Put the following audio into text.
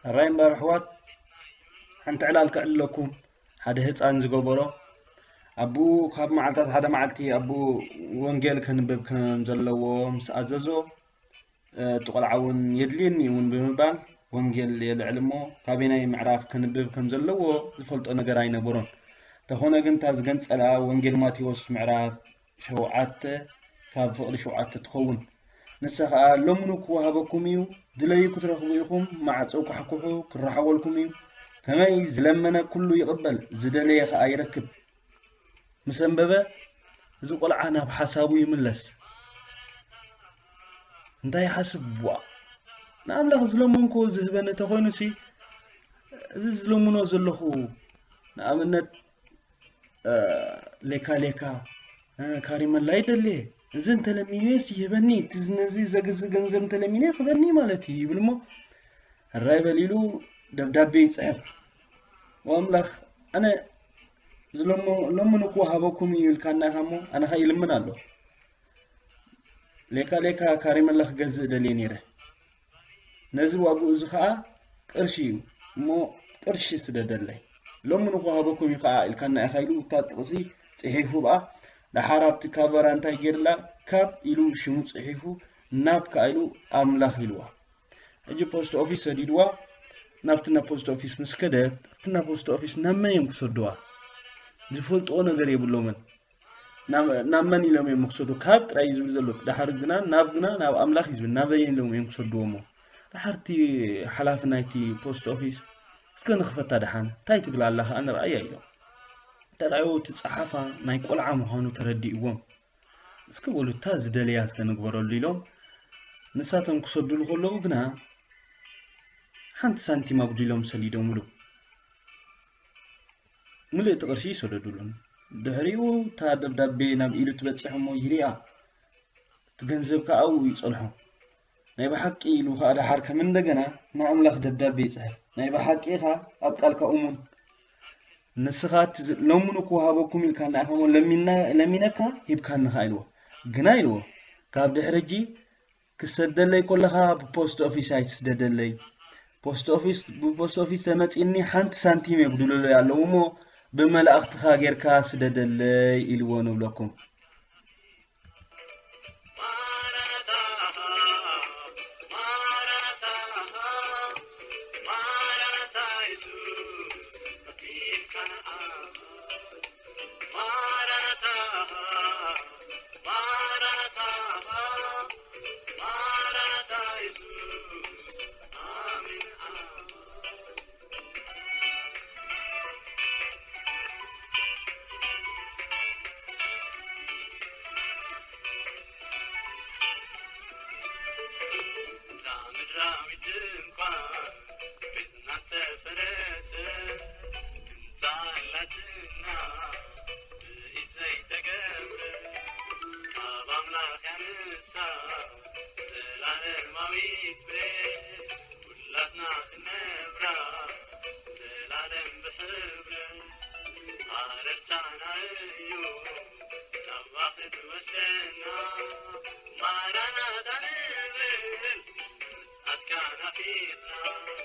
ሕራይ እምበር ኣሕዋት፣ ሓንቲ ዕላል ክዕልለኩም። ሓደ ህፃን ዝገበሮ፣ ኣቦኡ ካብ መዓልታት ሓደ መዓልቲ ኣቦኡ ወንጌል ከንብብ ከም ዘለዎ ምስ ኣዘዞ፣ እቲ ቆልዓ እውን የድልየኒ እውን ብምባል ወንጌል የልዕል እሞ፣ ካበየናይ ምዕራፍ ከንብብ ከም ዘለዎ ዝፈልጦ ነገር ኣይነበሮን። እንተኾነ ግን እታ ዝገንጸላ ወንጌል ማቴዎስ ምዕራፍ ሸውዓተ ካብ ፍቕዲ ሸውዓተ ትኸውን። ንሳ ኸኣ፣ "ለምኑ ክወሃበኩም እዩ፣ ድለዩ ክትረኽቡ ኢኹም፣ ማዕጾ ኳሕኩሑ ክረሓወልኩም እዩ። ከመይ ዝለመነ ኩሉ ይቕበል፣ ዝደለየ ኸኣ ይረክብ።" ምስ ኣንበበ፣ እዚ ቆልዓ ናብ ሓሳቡ ይምለስ። እንታይ ይሓስብ? "ዋእ፣ ንኣምላኽ ዝለመንኩዎ ዝህበኒ እንተኾይኑሲ፣ እዚ ዝለምኖ ዘለኹ፣ ንኣብነት፣ እ፣ ሌካ ሌካ፣ እ፣ ካሪመላ ይደልየ። እዚ እንተለሚነዮስ ይህበኒ፣ እቲ ነዚ ዘግዝእ ገንዘብ እንተለሚነ ክህበኒ ማለት እዩ" ይብል እሞ፣ ሕራይ በል ኢሉ ደብዳቤ ይጽሕፍ። "ወኣምላኽ፣ ኣነ ዝለሞ-፣ ለምኑ ክወሃበኩም እዩ ኢልካና ኢኻ እሞ፣ ኣነ ኸኣ ይልምን ኣለኹ። ሌካ ሌካ ካሪመላ ክገዝእ ደልየ ነይረ። ነዚ ዋግኡ እዚ ኸኣ ቅርሺ እዩ እሞ፣ ቅርሺ ስደደለይ። ለምኑ ክወሃበኩም እዩ ኸኣ ኢልካና ኢኻ" ኢሉ እታ ጥቕሲ ጽሒፉ ብኣ። ደሓር ኣብቲ ካቨራ እንታይ ገይርላ? ካብ ኢሉ ሽሙ ጽሒፉ፣ ናብ ከኣ ኢሉ ኣምላኽ ኢልዋ። ሕጂ ፖስት ኦፊስ ሰዲድዋ፣ ናብቲ ናብ ፖስት ኦፊስ ምስ ከደት፣ ኣብቲ ናብ ፖስት ኦፊስ ናብ መን እዮም ክሰድዋ? ዝፈልጥዎ ነገር የብሎምን። ናብ፣ ናብ መን ኢሎም እዮም ክሰዱ? ካብ ጥራይ ዝብል ዘሎ። ደሓር ግና፣ ናብ ግና፣ ናብ ኣምላኽ እዩ ዝብል። ናበይ ኢሎም እዮም ክሰድዎ እሞ? ደሓር እቲ ሓላፊ ናይቲ ፖስት ኦፊስ፣ "እስከ ንኽፈታ ደሓን፣ እንታይ ትብል ኣላ ኸኣ ንርኣያ" ኢሎም። ተራእዩ እቲ ጸሓፋ ናይ ቆልዓ ምዃኑ ተረዲእዎም። "እስከ በሉ እታ ዝደለያ እስከ ንግበረሉ" ኢሎም ንሳቶም ክሰድሉ ከለዉ ግና ሓንቲ ሳንቲም ኣጉዲሎም ሰዲዶምሉ። ምልእቲ ቅርሺ ይሰደዱሉን። ድሕሪኡ እታ ደብዳቤ ናብ ኢዱ ትበጽሕ እሞ ይሪኣ። እቲ ገንዘብ ከኣ ኣብኡ ይጸንሖ። ናይ ብሓቂ ኢሉ ከኣ ደሓር ከም እንደገና ንኣምላኽ ደብዳቤ ይጽሕፍ። "ናይ ብሓቂ ኢኻ ኣብ ቃልካ እሙን። ንስኻ እቲ ዝ-፣ ለምኑ ክወሃበኩም ኢልካና ኢኻ እሞ ለሚና-፣ ለሚነካ ሂብካኒ ኸኣ" ኢልዎ። "ግና" ኢልዎ፣ "ካብ ድሕሪ ሕጂ ክሰደለይ ከለኻ ብፖስት ኦፊስ ኣይትስደደለይ። ፖስት ኦፊስ፣ ብፖስት ኦፊስ ተመጺኒ ሓንቲ ሳንቲም የጉድሉለይ ኣለዉ እሞ ብመላእኽትኻ ጌርካ ስደደለይ" ኢልዎ ንብለኩም። እዛ ምድራዊት ድንኳን ቤትና ተፈረሰ፣ ህንጻ ኣላትና ብኢድ ዘይተገብረ፣ ካብ ኣምላኽ ያንሳ ዘላለማዊት ቤት፣ ኩላትና ክነብራ ዘላለም ብሕብረት። ሃረርታና እዩ ናብኣ ክትወስደና፣ ማራናታ ንብል ምጽኣትካ ናፊቕና።